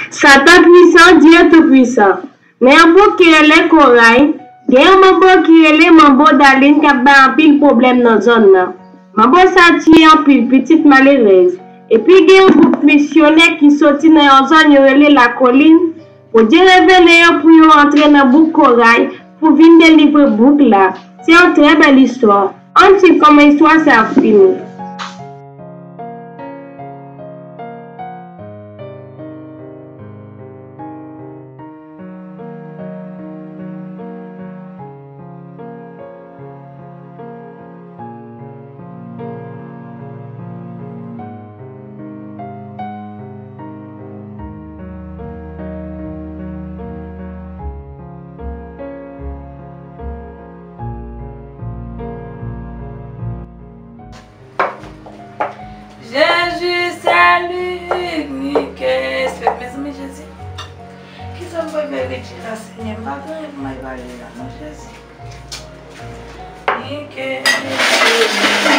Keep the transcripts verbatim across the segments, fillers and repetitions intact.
Satan pwisan, Dye toupwisan. Nan yon gwoup ki rele Koray, gen yon manbo ki rele Manbo Dalin k ap bay anpil pwoblèm nan zòn nan. Manbo sa tiye anpil pitit malerèz. Epi gen yon gwoup misyonè ki soti nan yon zòn yo rele Lakolin, Bondye revele yo pou yo antre nan bouk Koray pou vin delivre bouk la. Se yon trè bèl istwa. Ann swiv kòman istwa sa ap fini. Jezi, sèli, mi ke espè. Mezanmi, Jezi, kisa m pral fè Richie la, Senyè? M pa gen anyen pou m al ba li la, non, Jezi. Mi ke espè.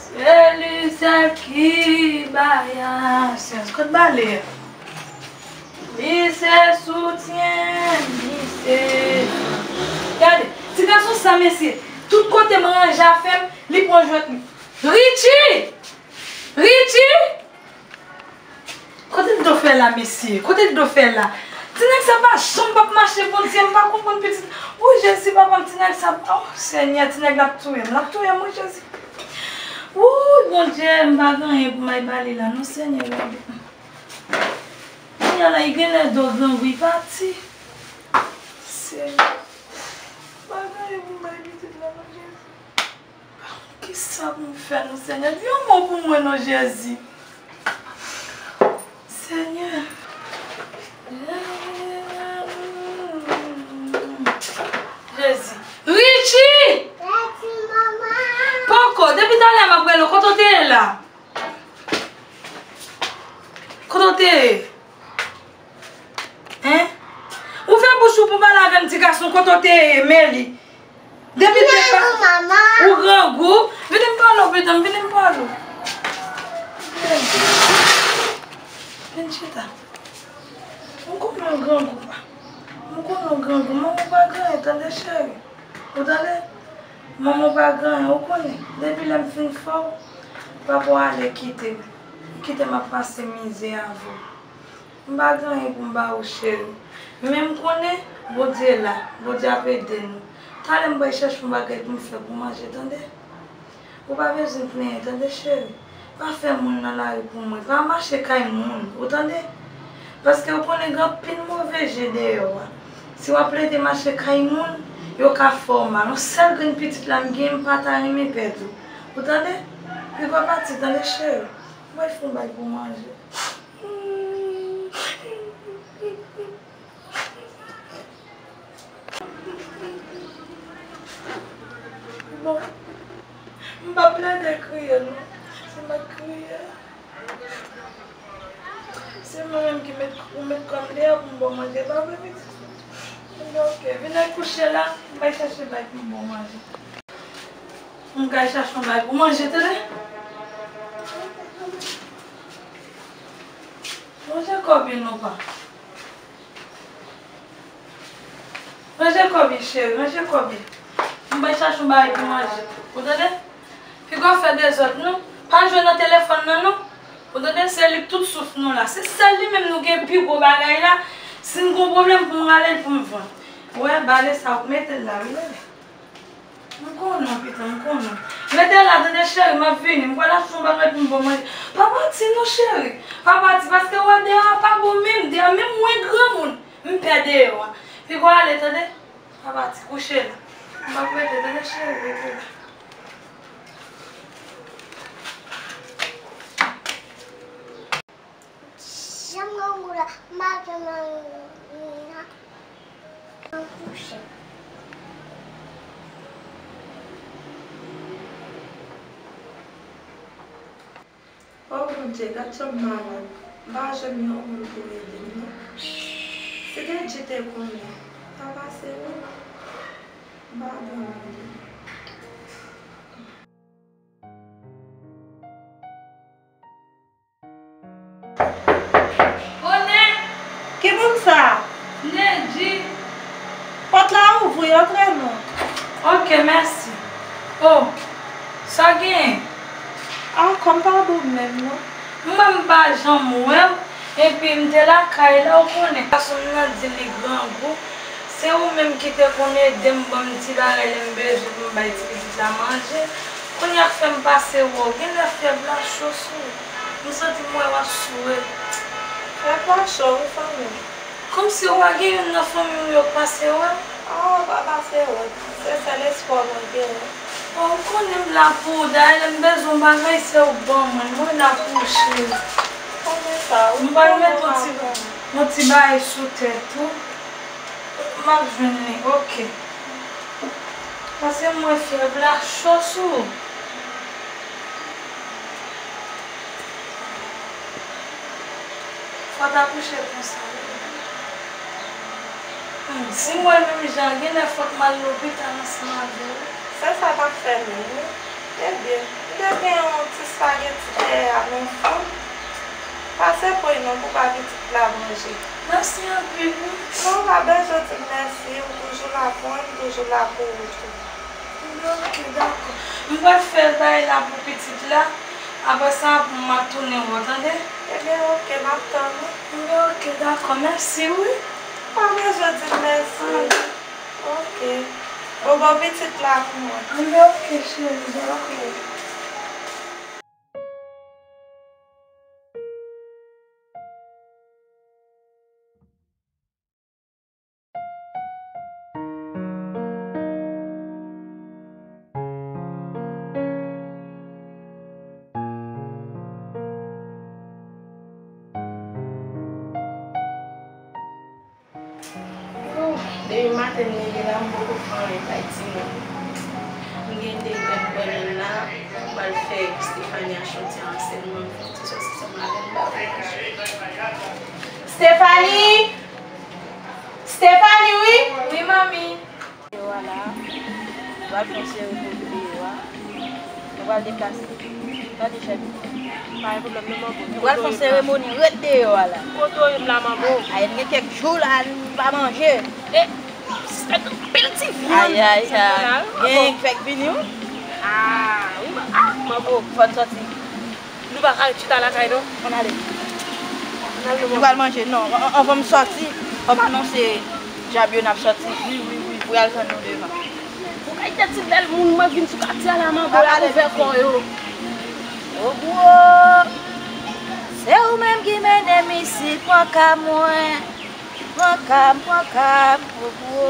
Sèli, sèl ki bay asyans. Kot bale a? Li se soutyen, li se. Gade, ti gason sa, mesye. Tout kote m ranje afè m, li pran jwèt li. Richie! Richie! Kote l do fè la, mesye? Kote l do fè la? Ti nèg sa pa janm p ap mache, Bondye, m pa konprann pitit. Wi, Jezi, papa m, ti nèg sa, o, Senyè, ti nèg la ap touye m, l ap touye m, wi, Jezi. Wi, Bondye, m pa gen anyen pou m al ba li la, non, Senyè, gade. Kounye a la, li genlè do grangou, li pati. Senyè, m pa gen anyen pou m bay pitit la, non, Jezi. Kisa pou m fè, non, Senyè? Di yon mo pou mwen, non, Jezi. Senyè. Jezi. Richie! Poko, depi talè m ap rele w, kote w te ye la? Kote w te ye? Hein? Ouvè bouch ou pou pale avè m, ti gason, kote w te ye, Meli? Depi te pa. Ou grangou. Vini m pale w, pitit, vini m pale w. Vin chita. M konnen w grangou, pa. M konnen w grangou, manman w pa gen anyen, tande, cheri. Ou tande? Manman w pa gen anyen, ou konnen. Depi lè m fin fè w, papa w ale kite m. Kite m ap pase mizè avè w. M pa gen anyen pou m ba ou, cheri. Men m konnen Bondye la, Bondye ap ede nou. Talè m pral chèche yon bagay pou m fè pou manje, tande? Ou pa bezwen plenyen, tande, cheri? Pa fè moun nan lari pou mwen. Pa mache kay moun, ou tande? Paske ou konnen gen anpil move je deyò a. Si w ap plede mache kay moun, yo ka fè w mal. Yon sèl grenn pitit la m gen, m pa ta renmen pèdi w. Ou tande? Piga w pati, tande, cheri? Mwen fè yon bagay pou manje. Bon, m p ap plede kriye, non. Si m ap kriye, se mwen menm ki met, ou met kò m deyò pou m ba w manje, pa vre, pitit? Ebyen, oke. Vin al kouche la, m bay chache bay pou m ba w manje. M kay chache yon bagay pou manje, tande? Ranje kòb li non, pa. Ranje kòb li, cheri, ranje kòb li. M bay chache yon bagay pou manje. Ou tande? Piga w fè dezòd, non. Pa jwe nan telefòn nan, non. Ou tande? Se li k tout souf nou la. Se sèl li menm nou gen pi gwo bagay la. Si n gon pwoblèm pou m rale l pou m vann. Ou wè, bale sa, ou mete l la, wi, bebe. M konnen, pitit, m konnen. Rete la, tande, cheri, m ap vini. M pral achte yon bagay pou m ba w manje. Pa pati non, cheri. Pa pati, paske w wè deyò a pa bon menm. Deyò a menm mwen granmoun. M pè deyò a. Piga w ale, tande? Pa pati, kouche la. M ap rete, tande, cheri, rete la. Jan m grangou la, m pa janm nan kouche. O Bondye, gad jan m malad. M pa jwenn yon moun pou ede m non. Si Dedye te konnen, ta pase wi. M pa gen moun. Bonè, Antre non. Ok, mèsi. Oh, sa genyen? Ah, kòm pa bon menm non. Mwen m pa janm wè w, epi m te lakay la, ou konnen. Gason m nan di li grangou. Se ou menm ki te konn ede m, ban m ti bagay lè m bezwen pou m bay ti pitit la manje. Kounye a k fè m pase wè w. Genlè fyèv la cho sou ou. M santi m wè w ap soure. Fyèv la cho, wi, fanmi. Kòmsi w pa gen youn nan fanmi w yo k pase wè w? Ah, w pa pase wont. Se sèl espwa mwen genyen. Bon, ou konnen m la pou ou. Dayè, lè m bezwen yon bagay, se ou k ban mwen. Mwen la pou ou, cheri. Konnen sa, wi. M pral mete yon ti, yon ti bagay sou tèt ou. M ap jwenn li, ok. Paske m wè fyèv la cho sou ou. Fò w ta kouche konsa, wi. Hmm, si m wè l menm jan, genlè fòk m al lopital ansanm avè w. Se sa k ap fè menm, wi. Ebyen, m te gen yon ti espageti dèyè a nan fou. Pase pran non pou ba pitit la manje. Mèsi anpil, wi. Non, pa bezwen di m mèsi, ou toujou la pou mwen, m toujou la pou ou tou. Ebyen, ok, dakò. M pral fè bagay la pou pitit la. Apre sa, m ap tounen wè w, tande? Ebyen, ok, m ap tann ou. Ebyen, ok, dakò. Mèsi, wi. Pa bezwen di m mèsi. Ok. Bon, bon, pitit la pou mwen. Ebyen, ok, cheri, dakò. Ok. Depi maten m leve la, m poko fè anyen bay timoun. M gen de grenn bannann la, m pral fè Stefania achte yon ti ansèlman, m fè yon ti sòs ansanm avè l, m ba yo manje. Stefani! Stefani, wi! Wi, manmi. Deyò a la, nou pral fè yon seremoni deyò a. Nou pral deplase. Tande, chèf. Pa gen pwoblèm non, manbo. Nou pral fè yon seremoni, ret deyò a la. Kote w ye m la, manbo? Ay, n gen kèk jou la, nou pa manje. E, sista, gen anpil ti vyann. Ay, ay, ay. Gen ki fèk vini, wi. Ah, wi, ma-, ah, manbo. Fò n sòti. Nou pa ka ret chita lakay, non. Ann ale. Ann ale, manbo. Nou pral manje, non. An-, an-, anvan m sòti, fò m anonse dyab yo n ap sòti. Wi, wi, wi. Pou y al tann nou devan. Ou kay tèt ti bèl moun, mwen vin sou katye a la, manbo, y ap ouvè kò yo. Ogwo, se ou menm ki mennen m isit, pran ka mwen. Pran ka m, pran ka m, ogwo.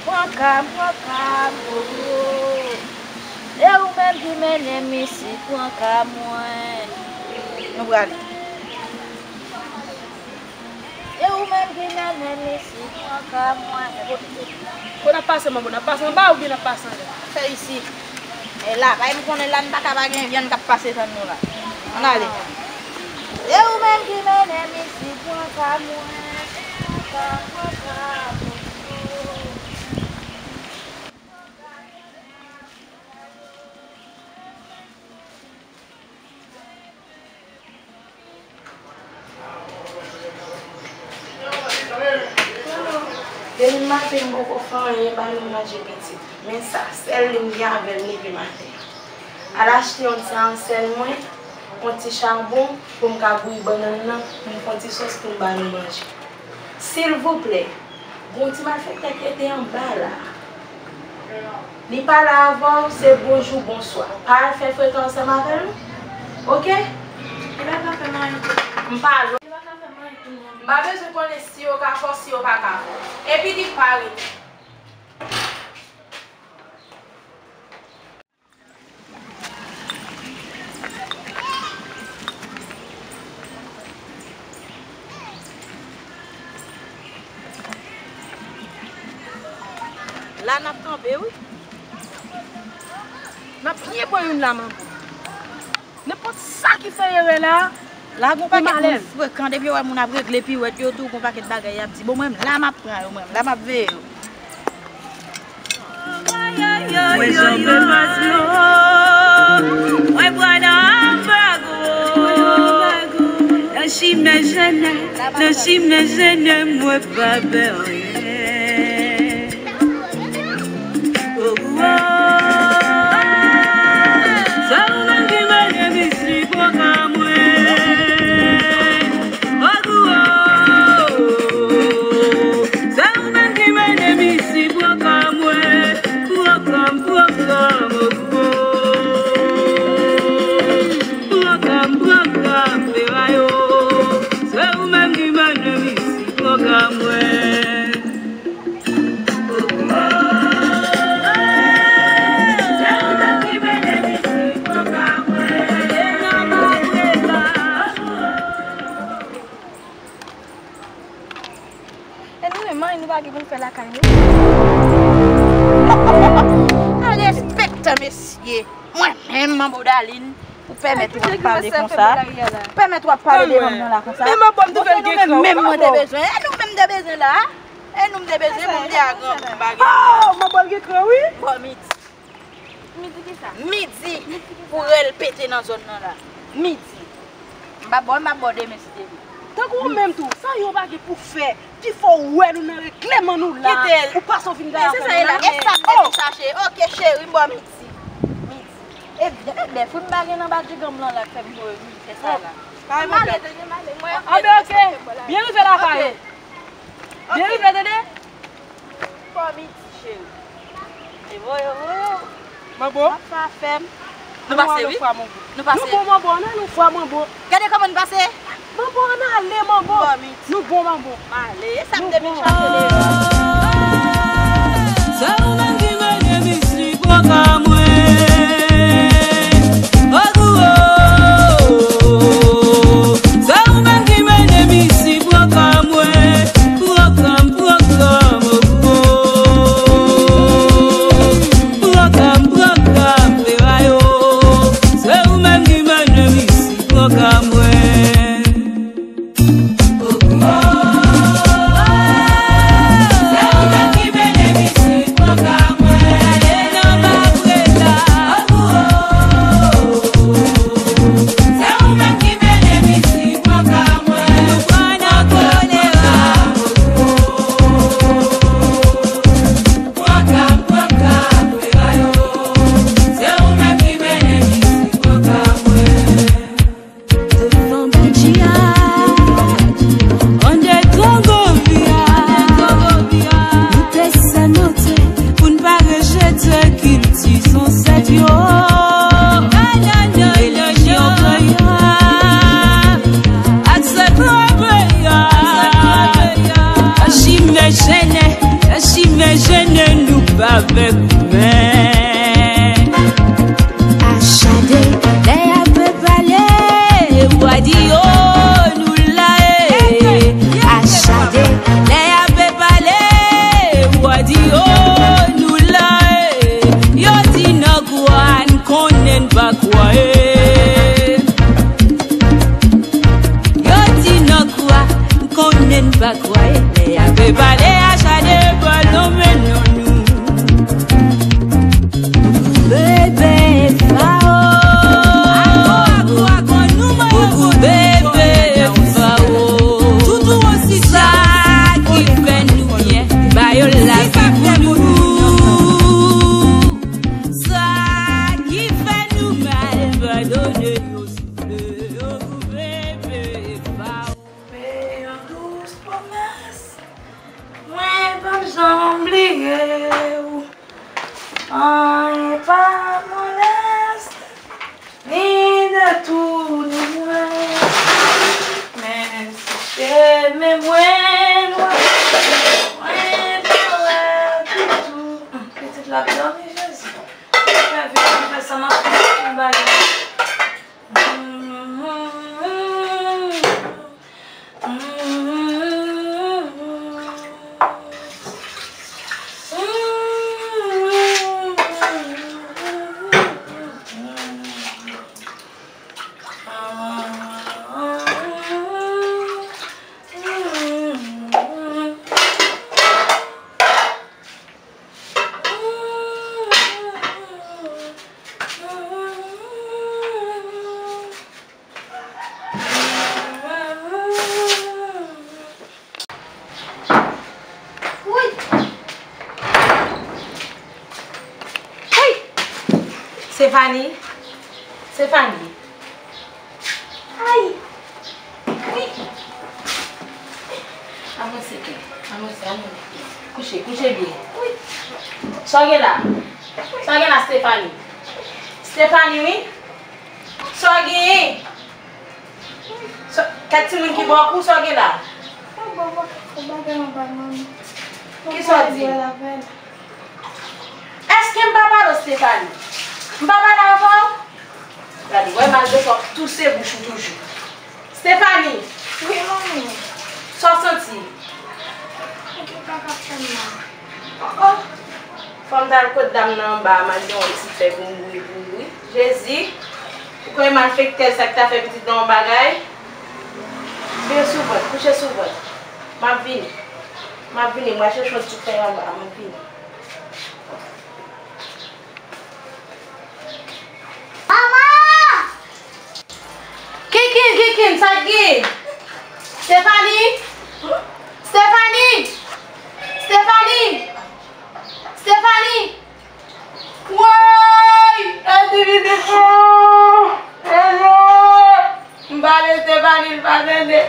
Pran ka m, pran ka m, ogwo. Se ou menm ki mennen m isit, pran ka mwen. Nou prale. Se ou menm ki mennen m isit, pran ka mwen. Kote n ap pase, manbo? N ap pase anba oubyen n ap pase anlè? Fè isi. E la, bay m konnen la, n pa ka pa gen vyann k ap pase tann nou la. Ann ale. Se ou menm ki mennen m isit, pran ka mwen. Pran ka, pran ka mwen. Depi maten m poko fè anyen ba nou manje pitit. Men sa, sèl li m gen avè l leve maten. Al achte yon ti ansèl mwen, yon ti chabon pou m ka bouyi bannann nan, pou m fè yon ti sòs pou m ba nou manje. Silvouplè, gon ti malfektè ki rete anba la. Li pale avè w, se bonjou, bonswa. Pa al fè frekan ansanm avè l, non. Oke? Li pa ka fè m anyen tou. M pa jwe. Li pa ka fè m anyen tou, non. M pa bezwen konnen si yo ka fè w, si yo pa ka fè w. Epi di pa rete. La n ap kanpe, wi. N ap byen pran youn la, manbo. Nenpòt sa ki fè erè la, la gon pakèt moun frekan, depi yo wè moun ap regle piwèt, yo tou gon pakèt bagay y ap di. Bon, mwen menm, la m ap pran yo, mwen menm, la m ap veye yo. Mwen janbe mazo, mwen pran nan anbago. Nan chimen jennen, nan chimen jennen, mwen pa pè anyen. Manbo Darline, ou pèmèt w ap pale konsa. Ou pèmèt w ap pale devan m nan la konsa. Men manbo m te fè l gen kran wi, manbo. E nou menm te bezwen la. E nou m te bezwen, bon, m te a gran, m pa gen. Oh, manbo l gen kran wi. Bon, Midi. Midi ki sa? Midi pou rèl pete nan zòn nan la. Midi. M pa bò, m pa bò demen si Dye vle. Tankou ou menm tou, sa yo pa gen pou fè, ki fè w wè nou nan règleman nou la, ou pase w vin gade afè nou la. E sa m te vin chache. Oke, cheri, m bò Midi. Midi. E byen, e byen, fwi m pa gen nan badjiganm lan la k fè m voye vin fè sa la. M ale, tande, m ale, mwen. Anben, oke. Byen rive lakay ou. Byen rive, tande. Bon, Midi, cheri. E voye, voye. Manbo. Ap fè afè m. Nou pase, wi. Nou pase. Nou bon manbo, ann al yon fwa manbo. Gade kòman n pase. Manbo, ann ale, manbo. Bon, Midi. Nou bon manbo. M ale. E sa m te vin chache deyò. Se ou menm ki mennen Midi bò ka mwen. Oh, oh, oh. Se ou menm ki mennen Midi bò ka mwen. Pwogram, pwogram, oh, oh. Pwogram, pwogram, Ferayo. Se ou menm ki mennen Midi bò ka mwen. Devan Bondye a, anndan tonbo vi a, nou te sèmante pou n pa rejete kilti zansèt yo. Melanje anglè a ak sa krebe a. Chimen jennen, chimen jennen nou pa vle goumen. Achade, lè y ap pale, w a di yo nou la e. Achade, lè y ap pale, w a di yo nou la e. Yo di nan kwa n konnen n pa kwè. Yo di nan kwa n konnen n pa kwè. Lè y ap pale, achade, balon mennen nou. Bebe Fao. Boubou bebe Fao. Sa ki fè nou byen, ba yo lavi pou nou. Sa ki fè nou mal, padone yo soufle. Boubou bebe Fao. Fè yon dous pwomès, mwen p ap janm bliye w. Anyen p ap molès, ni detounen mwen. Menm si chemen mwen nwè, mwen pa wè toutou. Pitit la ap dòmi, Jezi. Fè vit, fè sa m ap fè yon bagay. Woy! Hey! Stéphanie! Stéphanie! Ay! Wi! Avanse, kè. Avanse, avanse. Kouche, kouche byen. Wi! Sa w gen la? Sa w gen la, Stéphanie? Stéphanie, wi! Sa w genyen? Sa, kèk timoun ki bò kou, sa w gen la? Sa w bò, bò, sa w bagay anba, manmi. Ki sa w di? Èske m pa pale w, Stéphanie? M pa pale avè w? Gade, wè, malgre sa w ap touse bouch ou toujou. Stéphanie! Wi, manmi. Sa w santi? Mwen gen kaka fè m mal. Oh, oh. Fò m t al kot dam nan anba a, m al gen yon ti fè pou m bouyi pou ou, wi. Jezi, ou kwè malfektè sa k ta fè pitit nan yon bagay? Vire sou vant, kouche sou vant. M ap vini. M ap vini, m al chèche yon ti fèy anba, m ap vini. Manman! Kinkin, Kinkin, sa k gen? Stephanie! Stephanie! Stephanie! Stephanie! Woy! Esi vini pou! Esi! M pale Stephanie, l pa tande.